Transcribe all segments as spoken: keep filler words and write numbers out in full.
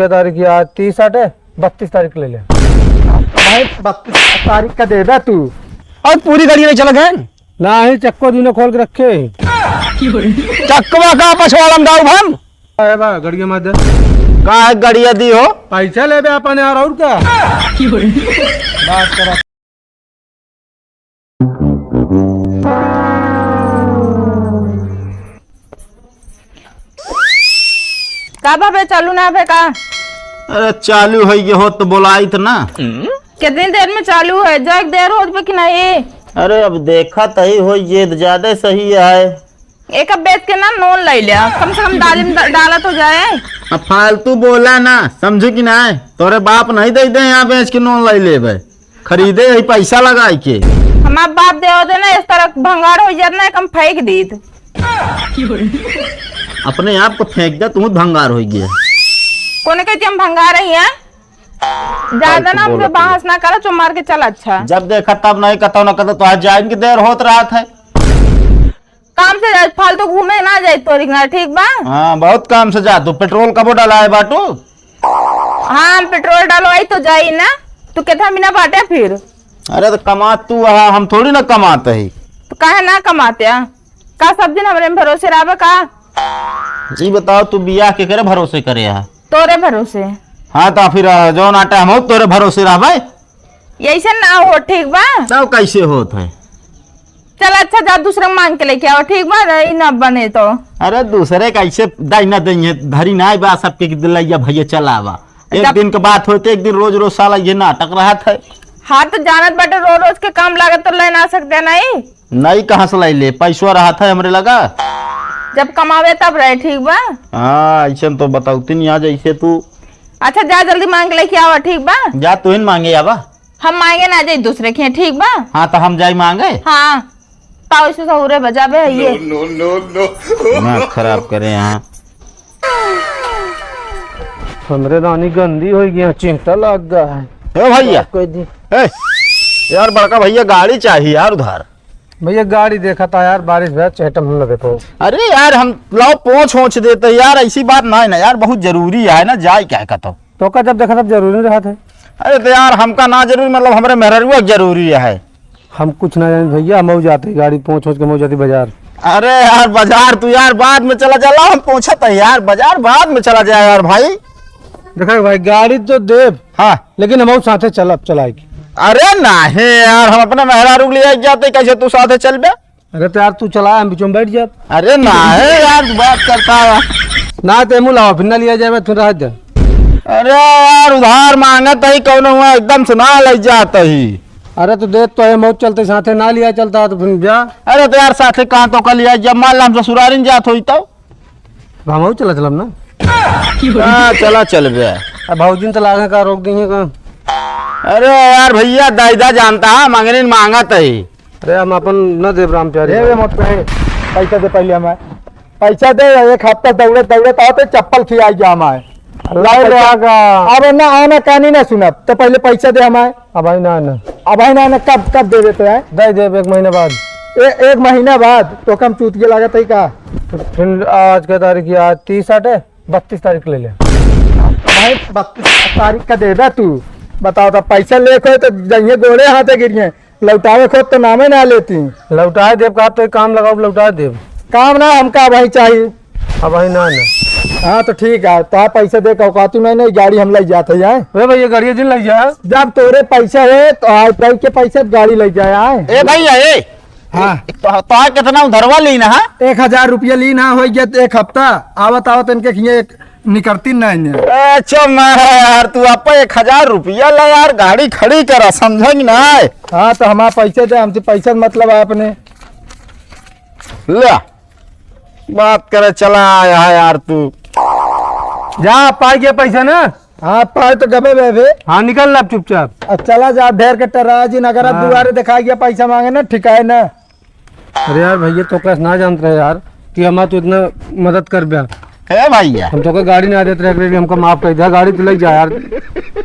कै तारीख है आज? तीस आटे, बत्तीस तारीख ले ले। भाई, बत्तीस तारीख का देबे तू? और पूरी गाड़ी नहीं चलत है? नाही, चक्को दूनो खोल के रखे। चक्कवा का पछवाड़म डाउब हम? अरे बा, गड़िया मत दे। का है गड़िया दी हो? पैसा लेबे अपन यार, और का? बात करा। का बा बे, चालू ना बे का? अरे चालू है ये हो तो बोलाई तो ना। कितनी देर में चालू है? जो एक देर होत बे कि नहीं? अरे अब देखा तही हो, ये तो ज्यादा सही है। एक अब बेच के ना नून ले लिया, कम से कम दाल में डा-, डाला तो जाए। अब फालतू बोला ना, समझू कि ना? तोरे बाप नहीं दे दे यहाँ बेच के नून ले लेबे। खरीदे ही पैसा लगाई के। हमार बाप दे होते ना, इस तरह भंगार हो जात ना, एक हम फेंक दीत। अपने आप को फेंक दे, तू भंगार हो गया। कोने कहती हम भंगार ही हैं? ज्यादा ना हमसे बहस ना करो, चुप मार के चल। अच्छा, जब देखा तब नहीं कतो ना कतो, तो आज जाइन की देर होत रहत है। काम से जाए, फालतू घूमे ना जाए तोरी ना, ठीक बा? हाँ, बहुत काम से जा। तू पेट्रोल कबो डलाए बाटू? हाँ, हम पेट्रोल डलवाई तो जाई ना। तू कितना बिना बाटे फिर? अरे तो कमात तू हा, हम थोड़ी ना कमात ही। तो काहे ना कमात या? का सब दिन हमरे में भरोसे रहबे का? ई बताओ, तू बियाह के करे भरोसे करे हा? तोरे भरोसे। हाँ, तो फिर, अ, जौन आटा हम तोरे भरोसे रहबे। ऐसे ना हो, ठीक बा? तब कैसे होत है? चल अच्छा, जा दूसरे मांग के लेके आओ, ठीक बा? ई ना बने तो। अरे दूसरे कैसे दाई ना देंगे, धरी ना बा सबके कि दिलैया भैया चलावा। एक जब दिन के बात होते, एक दिन रोज रोज साला ये नाटक रहत है। हाँ तो जानत बाटे, रोज रोज के काम लागत तो ले ना सकते नहीं। नहीं कहाँ से लाई ले, पैसवा रहत है हमरे लगा। जब कमावे तब रहे, ठीक बा? हाँ, ऐसे तो बताउती नहीं आज ऐसे तू। अच्छा जा जल्दी मांग के लेके आवा, ठीक बा? जा तू ही मांगे आवा। हम मांगे ना जाई दूसरे के, ठीक बा? हाँ, तो हम जाई मांगे। हाँ, पाव इसमें सहुरे बजाबे है ये। No, no, no, no। दिमाग खराब करे यहाँ। हमरे रानी गंदी हो गया, चिंता लग गया है। ए भैया। कोई दी। ए, यार बड़का भैया गाड़ी चाहिए यार उधार। भैया गाड़ी देखा था यार, बारिश भैया चेहटम हम ना देखो। अरे यार हम लाओ पोंछ ओंछ देते यार, ऐसी बात ना है ना यार, बहुत जरूरी है ना, जाए क्या है कतो। तो का जब देखा तब जरूरी रहत है। अरे तो यार, हमका ना जरूरी, मतलब, हमरे मेहररुआ के जरूरी है। हम कुछ ना जानी भैया, हम जाते गाड़ी पहुँच, पहुँच के हम जाते बाजार। अरे यार, बाजार तू यार बाद में चला जाला, हम पहुँचत है यार, बाजार बाद में चला जाए यार भाई। देखा भाई, गाड़ी तो देब, हाँ। लेकिन हम साथे चलब, चलाए की। अरे नाही यार, हम अपने मेहरारू के लिए जाते, कैसे तू साथे चलबे? अरे तो यार, तू चला, हम बीच में बैठ जाब। अरे ना है यार, तू बात करता है। ना, ते मुँह लावा, फिर ना लिया जाए, मैं फिर रह दे। अरे यार, उधार मांगत ही, कौनो हुआ एकदम से ना ले जात ही। अरे तो दे तो है, मौत चलते साथे ना लिया चलता तो फिर जा। अरे तो यार, साथे कहाँ तो कर लिया, जब मान ला हम ससुरारिन जात होई तो। हम चला चलब ना। हाँ, चला चल बे। अब भौजिन तो लागे का रोक दी है का? अरे यार भैया, दाईदा जानता है, मांगने मांगत ही। अरे हम अपन न देब राम प्यारी ए, भाई। ए, मत कहे, पैसा दे पहले हमें। पैसा दे, एक हफ्ता दौड़े, दौड़े तो आते चप्पल खियाई जा हमारे। ला ले पैसा। आगा। अब ना आना कानी ना सुनब, तो पहले पैसा दे हमारे। अब भाई ना, ना। अब भाई ना, ना, कब, कब दे देते हैं? दे देब एक महीना बाद। ए, एक महीना बाद? तो कम चूतिया लागत है का? फिर आज का तारीख है, आज तीस आटे, बत्तीस तारीख ले ले। भाई, बत्तीस तारीख का देबे तू? बताओ तो, पैसा लेके तो जाइए, गोड़े हाथे गिरिए। लौटावे खोत तो नामे ना लेती। लौटाए देब का, तो एक काम लगाओ, लौटाए देब। काम ना, हमका अबही चाहिए। अबही ना, ना। हाँ, तो ठीक है, तो आप पैसा दे के औकात में नहीं, गाड़ी हम ले जाते हैं। वे भैया, गाड़ी जिन ले जा। जब तोरे पैसा है, तो आज कल के पैसे गाड़ी ले जाए आए। ए भैया, ए। हाँ। तो, तो कितना उधरवा ली ना, हाँ? एक हजार रुपया ली ना, हो गया एक हफ्ता। आवत, आवत इनके खिए एक निकरती नहीं है। ए, चुप ना रह यार, तू आपा एक हजार रुपया ला यार, गाड़ी खड़ी करा, समझे कि ना? हाँ, तो हमारा पैसे दे, हमसे पैसा मतलब है अपने। ले, बात करे चला आया है यार तू। जा, पाई गया पैसा ना? हाँ, पाए तो गबे बे बे। हाँ, निकल ला चुपचाप। अब चला जा, ढेर के टरा जी, अगर अब हाँ। दुआरे दिखा गया पैसा मांगे ना, ठिकाए ना। अरे यार भैया, तो कैसे ना जानत रहे यार कि हमार तू इतना मदद कर ब्या। ए भैया। हम तो गाड़ी ना देत रहे, हमका माफ कर दिया, गाड़ी तो ले जा यार।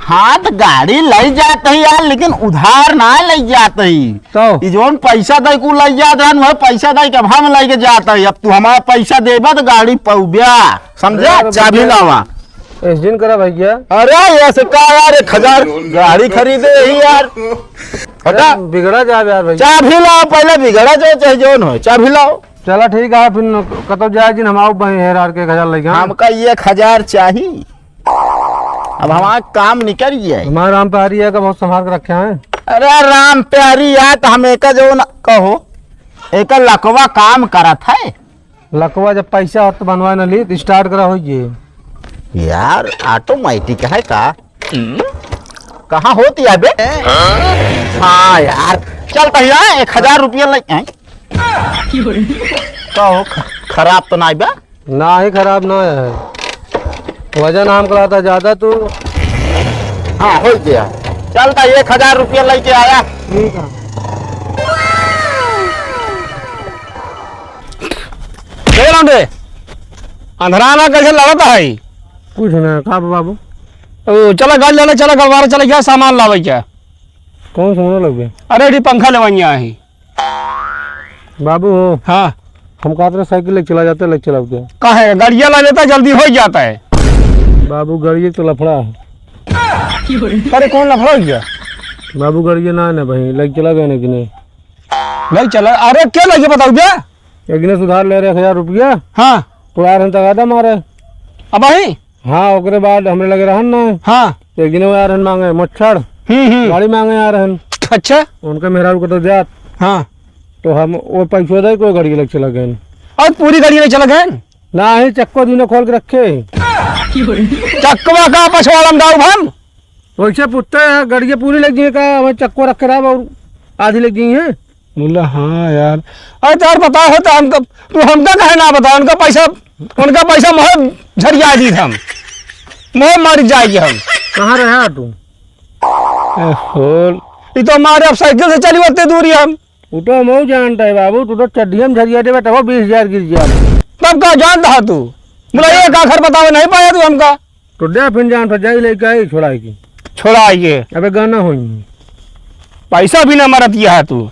हाँ, तो गाड़ी ले जात ही यार, लेकिन उधार ना ले जात ही। तो? ई जौन पैसा दे कुल ले जात रहन, वह पैसा दे के अब हम लेके जात ही। अब तू हमारा पैसा देबा तो गाड़ी पौब्या, समझे? अरे चाबी भैया। लावा। ऐसे जिन करा भैया। अरे, ऐसे का यार, एक हजार गाड़ी खरीदे ही यार। हटा। अरे, बिगड़ा जाब यार भैया। चाभी लाओ, पहले बिगड़ा जाओ, चाहे जौन हो, चाभी लाओ। चला ठीक है, फिर कतौ जाए जिन, हम आओ बहिं हेर हार के एक हजार लइके, हाँ? हमका एक हजार चाही। अब हमार काम निकल गया है। हमार राम प्यारी है का बहुत संभाल के रखे हैं। अरे राम प्यारी है तो हम एका जो न कहो, एका लकवा काम करत है। लकवा जब पैसा हो तो बनवा न ली, तो start करा होइए। यार, automatic है का? कहाँ होती है बे? हाँ यार, चल भैया, एक हजार रुपया ले, हैं? का हो, ख-, खराब तो नाई बा? ना ही खराब ना है, वजन आम का लाता ज्यादा तू। हाँ, हो गया। चल त एक हजार रुपया लेके आया। ठीक है। चल लौंडे, अंधराना कैसे लड़त है? कुछ ना, का बाबू? ओ, चला गाड़ी लेने, चला गलवारा, चला क्या सामान लावे क्या? कौन सामान लगबे? अरे, एडी पंखा लेवाइया है। बाबू हो। हाँ। हम कहत रहे साइकिल लेके चला जाते, लेके चला के। काहे? गाड़िया ला लेता, जल्दी हो जाता है। बाबू, गाड़िया तो लफड़ा है। अरे, कौन लफड़ा हो गया? बाबू, गाड़िया ना है ना भाई, लेके चला गए ना कि नहीं? लेके चला? अरे, क्या लगे बताओ क्या? एक ने सुधार ले रहे एक हजार रुपया। हाँ। तो यार हम तगादा मारे। अब भाई? हाँ, ओकरे बाद हमरे लगे रहन ना। हाँ। एक दिन वो आ रहन मांगे मच्छर, हम्म, हम्म। गाड़ी मांगे आ रहन। अच्छा। उनका मेहरारू को तो जात। हाँ। तो हम वो पैसो दे कोई गाड़ी लेके चला गए। और पूरी गाड़ी लेके चला गए? ना ही, चक्को दूनो खोल के रखे। चक्कवा का पछवाड़म डाउब हम? वैसे पूछते हैं, गाड़ी पूरी लगी है का? हमें चक्को रख के रहा और आधी लगी है। बोला, "हाँ यार।" अरे तो यार बताओ हो तो हमका, तू हमका कहे ना बताओ, उनका पैसा, उनका पैसा मोहे झरिया दी हम, मोहे मार जाएगी हम। कहाँ रहा तू? ए, होल। ई तो हमारे अब साइकिल से चली होते दूरी हम। वो तो हम जानता है बाबू, तू तो चड्ढिया में झरिया देबे तब बीस हजार गिर जाए। तब का जानता है तू? बोला, "ये का घर बतावे नहीं पाया तू हमका?" तो दे फिर जान तो जाई लेके आई छोड़ाई के। छोड़ाई के। अबे गाना होई। पैसा भी ना मरत यह तू।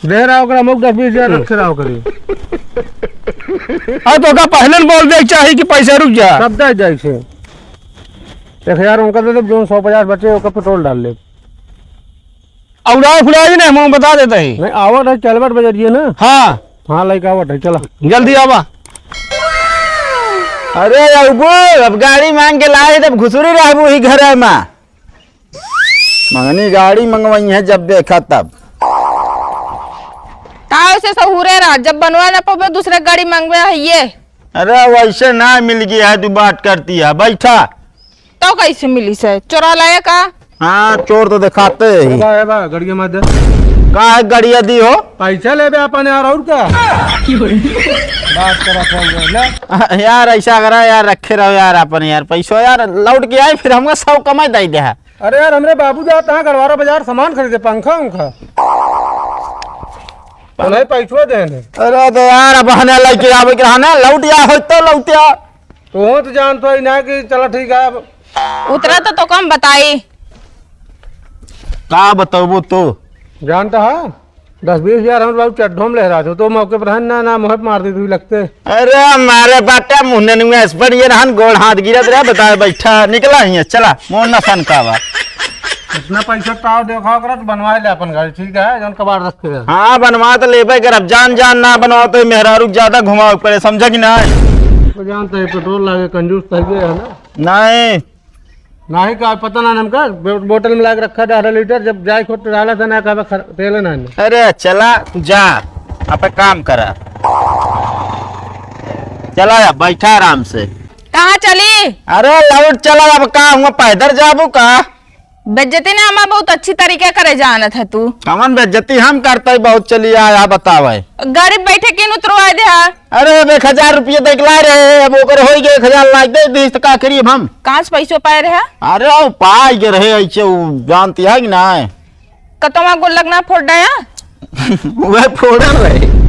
दे रहा ओकरा मुख दस बीस हजार रखे रहा ओकरे। आ तो का पहले न बोल दे चाही कि पैसा रुक जा। सब दे जाई से। एक हजार उनका दे दे, जो सौ पचास बचे ओकर पेट्रोल डाल ले। अउराए फुराए भी नहीं, हम बता देते हैं। नहीं, आवत है, चलबट बजरिए ना। हाँ। हाँ, लइका आवत है, चला। जल्दी आवा। अरे अबू, अब गाड़ी मांग के लाए, तब घुसुरी रहबू ही घर में। मंगनी गाड़ी मंगवाई है, जब देखा तब। ताव से सहूरे रहा, जब बनवा ना पावे, दूसरे गाड़ी मंगवे है ये। अरे, वैसे ना मिल गया है, तू बात करती है, बैठा। तो कैसे मिली से? चोरा लाया का? हाँ, चोर तो दिखाते ही। ए बा, ए बा, गड़िया मत दे। का है गड़िया दी हो? पैसा लेबे अपन यार, और का? बात करत हो गए, ले। यार, ऐसा करा यार, रखे रहो यार अपन यार, पैसो यार लौट के आई, फिर हमका सौ कमाई दे दे है। अरे यार, हमरे बाबू जात हैं गड़वारा बाजार सामान खरीदे, पंखा उंखा। उन्हें पैसो देने। अरे तो यार, अब हने लेके आवे के रहना, लौट या हो तो लौट या। तो हो तो जानत हो ही ना कि चला ठीक है अब। उतरा तो, तो कम बताई। का बतौबो तो? जानता है, दस बीस हजार हमरे बाबू चड्ढो में लहरा दो, तो मौके पर है ना, ना मुँह पे मार दे तू लगते। अरे मारे बाटे मुँह ने नुए इस पर ये रहन गोड़ हाथ गिरत रहे, बता बैठा निकला ही है, चला मोर ना सन का बा। इतना पैसा ताव देखा ओकरा तो बनवा ले अपन गाड़ी, ठीक है, जौन कबाड़ रख के। हाँ, बनवा तो लेबे करब, जान जान ना बनवा तो मेहरारू के ज्यादा घुमावे के पड़े, समझा कि ना? तो जानते हैं, पेट्रोल लागे, कंजूस तो है ना। नहीं। नहीं का पता ना हमका, बो-, बोतल में लाके रखा है आधा लीटर, जब जाए खुद तो डाला था ना, कहा खर-, तेल ना है। अरे चला, तू जा, आप काम करा। चला, अब बैठा आराम से। कहाँ चली? अरे लौट चला, अब का हुआ, पैदल जाबू का? बेइज्जती ना, हमार बहुत अच्छी तरीके करे जानत है तू। कवन बेइज्जती हम करते, बहुत चली आया, बतावे। गाड़ी बैठे किन उतरवा दे हा? अरे, अब एक हजार रुपये देख ला रहे, अब ओकर होई गए, एक हजार लाग दे दी, तो का करी अब हम? कहाँ से पैसो पाए रहे? अरे, वो पाई के रहे, ऐसे वो जानती है कि ना? कतवा को लगना फोड़ डाया? वह फोड़ल रहे।